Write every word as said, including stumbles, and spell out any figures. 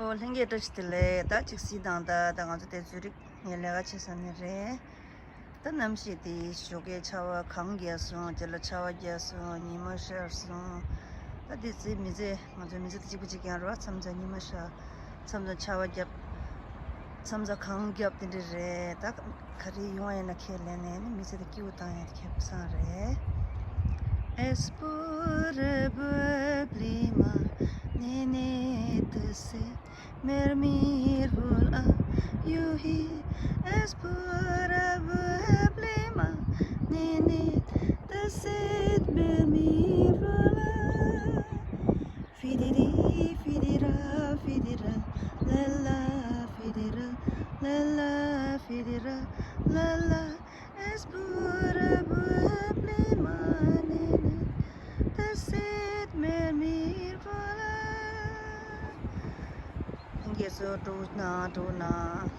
ལྷན་རྒྱས་བཀྲ་ཤིས་བདེ་ལེགས། ད་ཅིག་གཟིགས་དང་། ད་ད་ང་ཚོ་དེ་ཛུ་རིག་ངས་ལས་ཀ་བྱེད་ས་ནས་རེད། ད་གནམ་གཤིས་དེ་ཞོགས་ཀས་ཆར་པ་གང་བརྒྱབ་སོང་། དེ་ལ་ཆར་པ་བརྒྱབ་སོང་། ཉི་མ་ཤར་སོང་། ད་དེ་ཚེ་མི་ཚེ་ང་ཚོའི་མི་ཚེ་དེ་གཅིག་པ་གཅིག་རྐྱང་རེད་པ། མཚམས་མཚམས་ཉི་མ་ཤར། མཚམས་མཚམས་ཆར་པ་བརྒྱབ། མཚམས་མཚམས་གངས་བརྒྱབ། དེ་འདྲ་རེད། ད་ག་རེ་ཡོང་བ་ཡིན་ན་ཁས་ལེན་ནས་ནི་མི་ཚེ་དེ་སྐྱིད་པོ་བཏང་ཡ་དེ་ཁེ་བཟང་རེད། Es pura problema, nene, te se mermir vola, yuhi. Es pura problema, nene, te se mermir vola. Fidiri, fidira, fidira, la la, fidira, la la, fidira, la la. Es pura problema, nene, te se mermir vola. ལྷན་རྒྱས་ཚོ་འགྲོ་ན་འགྲོ་ན།